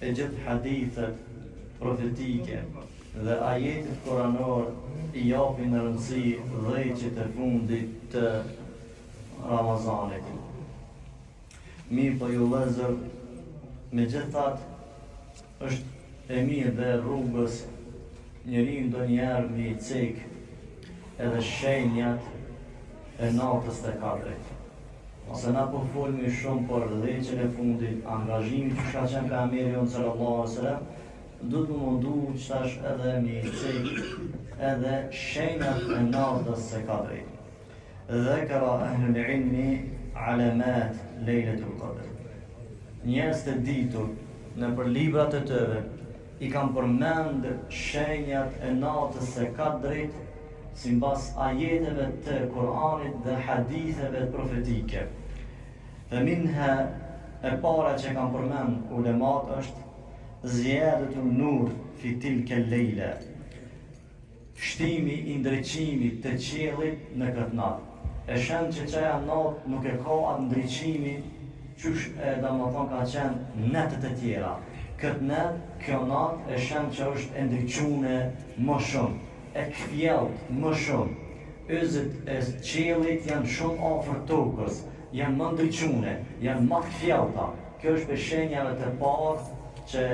E gjithë hadithet profetike dhe ajetet kuranor i japin rëndësi dhjetit të fundit të Ramazanit. Mirëpo ju vëllezër, megjithatë është e mirë dhe e rrugës njeriu ndonjëherë me i cek edhe shenjat e natës të kadrit. Ose na po folmi shumë për dhjeçen e fundit, angazhimi qysh ka qenë pejgamberi jonë sallallahu alaihi wasallam, duhet m'u mundu që tash edhe me i cek edhe shenjat e natës së kadrit. Dhekera ehlul ilmi alamat lejletul qadr. Njerëz të ditur nëpër librat e tyre i kanë përmend shenjat e natës së Kadrit simbas ajeteve të Kur'anit dhe haditheve profetike. Fe minha e para që kanë përmend ulemat është ziyadatu nur fi tilka al-layla. Shtimi i ndriçimit të qiellit në këtë natë. E sheh që qaja natë nuk e ka atë ndriçimin qysh e domethonë ka qenë netët e tjera. Këtë net, kjo natë e sheh që është e ndriçune më shumë, e kthjellët më shumë. Yzet e qiellit janë shumë afër tokës, janë më ndriçune, janë më të kthjellëta. Kjo është prej shenjave të parë që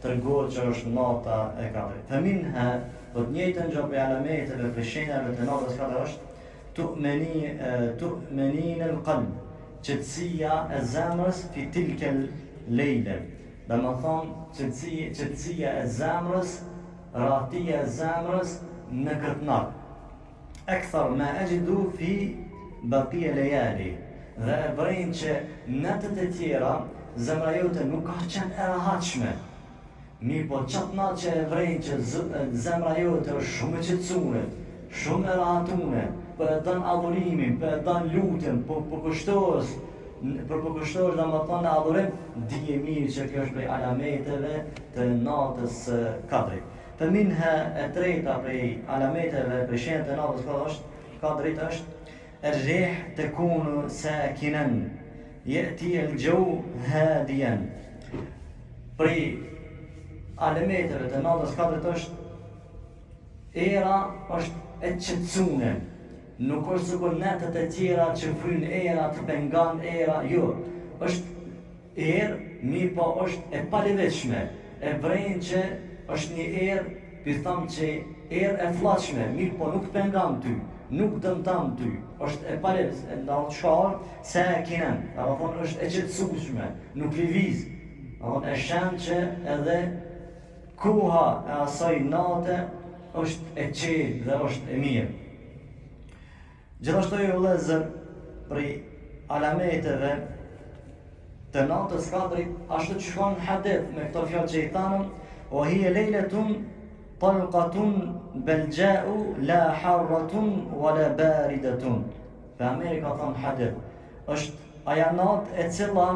tregohet që është nata e Kadrit. Fe minha, po të njëjtën gjë prej alameteve, prej shenjave të natës Kadrit është tu'meni tu'menin el qalb, qetësia e zemrës fi tilkel lejle. Domethonë, qetësi, qetësia e zemrës, rahatia e zemrës në këtë natë. Ekthar ma exhidu fi bakije lejali dhe e vërejnë që netët e tjera zemra jote nuk ka qenë e rahatshme mirëpo qatë natë që e vërejnë që zemra jote është shumë e qetësune shumë e rahatune po e don adhurimin po e don lutjen po përkushtohesh po përkushtohesh domethonë në adhurim dije mirë që kjo është prej alameteve të natës së kadrit Fe minha e treta prej alameteve prej shenjave të natës kadrit është kadrit është er-rih tekunu sakinen jeti el xheu hadijen prej alameteve të natës kadrit është era është e qetësune nuk është sikur netët e tjera që fryn era të pengon era jo është Erë, mirëpo është e palëvizshme, e vrejnë që është një erë, pi tham që erë e fllaqshme, mirëpo nuk pengon ty, nuk dëmton ty, është e palëvizshme, çfarë, sakinen, domethonë është e qetësueshme, nuk lëviz, domethonë e shen që edhe koha e asaj nate është e qetë dhe është e mirë. Gjithashtu ju vëllezër prej alameteve të natës kadrit, ashtu që shkon në hadith me këto fjalë që i thanëm, wa hije lejletun talkatun belxhau la harratun wa la baridetun. Pejgamberi ka thonë hadith, është aja natë e cila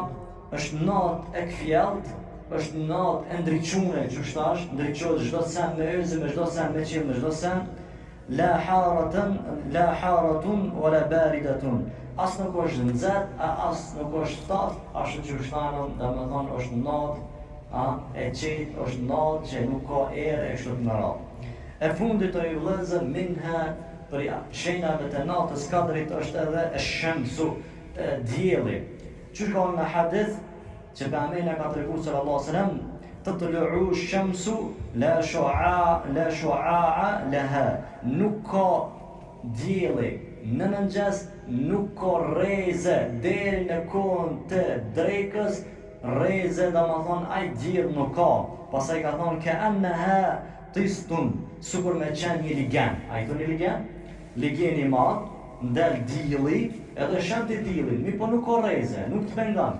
është natë e kthjellët, është natë e ndriçune, qysh thash, ndriçohet çdo sen me yze, me çdo sen, me qiell, me çdo sen, La haratun la haratun wa la baridatun. As nuk është nxehtë, a as nuk është ftohtë, ashtu qysh thanëm, domethonë është natë a e qetë, është natë që nuk ka erë e kështu me radhë. E fundit o ju vëllezër minha prej shenjave të natës kadrit është edhe esh-shemsu dielli. Qysh ka në hadith Që pejgamberi na ka tregu sallallahu alaihi wasallam, tatlu'u shamsu la shu'a la shu'a laha. Nuk ka dielli në mëngjes, nuk ka rreze deri në kohën të drekës, rreze domethonë ai diell nuk ka. Pastaj ka thonë ke annaha tistun, sikur me qenë një ligen. A i thonë një ligen? Ligen i madh, del dielli, edhe sheh ti diellin, mirëpo nuk ka rreze, nuk të pengon.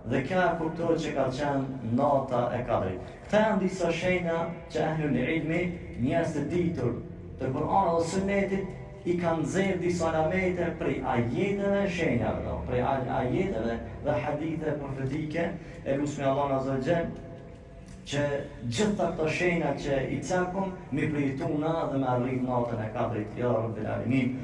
Dhe kjo e kuptohet që ka qenë nata e Kadrit. Këta janë disa shenja që ehlul ilmi, njerëz të ditur të Kur'anit dhe Sunetit, i kanë nxjerrë disa alamete prej ajeteve, shenjave, do, prej ajeteve dhe haditheve profetike, e lusmi Allahun azza wa xhel që gjitha këto shenja që i cekum, mi përjetu na dhe me arrit natën e Kadrit, ja Rabbil Alemin.